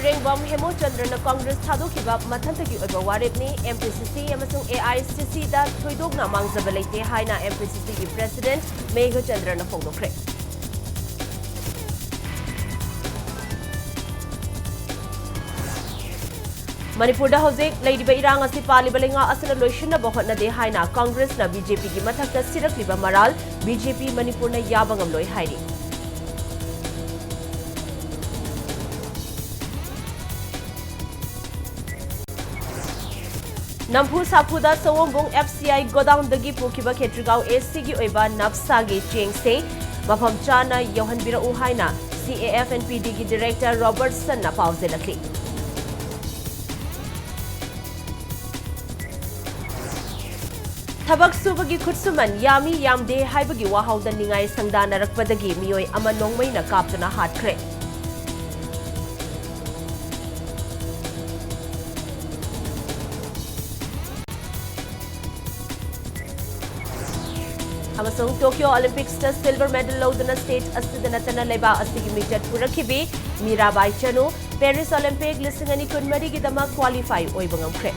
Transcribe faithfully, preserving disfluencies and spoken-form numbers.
ꯔꯦꯡꯕꯝ ꯍꯦꯃꯣꯆꯟꯗ꯭ꯔꯅ ꯀꯣꯡꯒ꯭ꯔꯦꯁ ꯊꯥꯗꯣꯛꯈꯤꯕ ꯃꯊꯟꯇꯒꯤ ꯑꯣꯏꯕ ꯋꯥꯔꯦꯞꯅꯤ, MPCC ꯑꯃꯁꯨꯡ AICCꯗ ꯊꯣꯏꯗꯣꯛꯅ ꯃꯥꯡꯖꯕ ꯂꯩꯇꯦ ꯍꯥꯏꯅ MPCCꯒꯤ president ꯃꯦꯘꯆꯟꯗ꯭ꯔꯅ ꯐꯣꯡꯗꯣꯛꯈ꯭ꯔꯦ꯫ ꯃꯅꯤꯄꯨꯔꯗ ꯍꯧꯖꯤꯛ ꯂꯩꯔꯤꯕ ꯏꯔꯥꯡ ꯑꯁꯤ ꯄꯥꯜꯂꯤꯕ ꯂꯩꯉꯥꯛ ꯑꯁꯤꯅ ꯂꯣꯏꯁꯤꯟꯅꯕ ꯍꯣꯠꯅꯗꯦ ꯍꯥꯏꯅ ꯀꯣꯡꯒ꯭ꯔꯦꯁꯅ BJPꯒꯤ ꯃꯊꯛꯇ ꯁꯤꯔꯛꯂꯤꯕ ꯃꯔꯥꯜ BJP ꯃꯅꯤꯄꯨꯔꯅ ꯌꯥꯕ ꯉꯝꯂꯣꯏ ꯍꯥꯏꯔꯤ꯫ ꯅꯝꯐꯨ ꯁꯥꯐꯨꯗ ꯁꯑꯣꯝꯕꯨꯡ FCI godownꯗꯒꯤ ꯄꯨꯈꯤꯕ ꯈꯦꯇ꯭ꯔꯤꯒꯥꯎ ACꯒꯤ ꯑꯣꯏꯕ ꯅꯞꯁꯥꯒꯤ ꯆꯦꯡꯁꯤꯡ ꯃꯐꯝ ꯆꯥꯅ ꯌꯧꯍꯟꯕꯤꯔꯛꯎ ꯍꯥꯏꯅ CAFNPDꯒꯤ director Robertsonꯅ ꯄꯥꯎꯖꯦꯜꯂꯛꯂꯤ꯫ ꯊꯕꯛ ꯁꯨꯕꯒꯤ ꯈꯨꯠꯁꯨꯃꯟ ꯌꯥꯝꯃꯤ ꯌꯥꯝꯗꯦ ꯍꯥꯏꯕꯒꯤ ꯋꯥꯍꯧꯗ ꯅꯤꯡꯉꯥꯏ ꯁꯪꯗꯥꯅꯔꯛꯄꯗꯒꯤ ꯃꯤꯑꯣꯏ ꯑꯃ ꯅꯣꯡꯃꯩꯅ ꯀꯥꯞꯇꯨꯅ ꯍꯥꯠꯈ꯭ꯔꯦ꯫ ꯑꯃꯁꯨꯡ Tokyo Olympicsꯇ silver medal ꯂꯧꯗꯨꯅ state ꯑꯁꯤꯗ ꯅꯠꯇꯅ ꯂꯩꯕꯥꯛ ꯑꯁꯤꯒꯤ ꯃꯤꯡꯆꯠ ꯄꯨꯔꯛꯈꯤꯕꯤ ꯃꯤꯔꯥꯕꯥꯏ ꯆꯅꯨ Paris Olympic ꯂꯤꯁꯤꯡ ꯑꯅꯤ ꯀꯨꯟꯃꯔꯤꯒꯤꯗꯃꯛ qualify ꯑꯣꯏꯕ ꯉꯝꯈ꯭ꯔꯦ꯫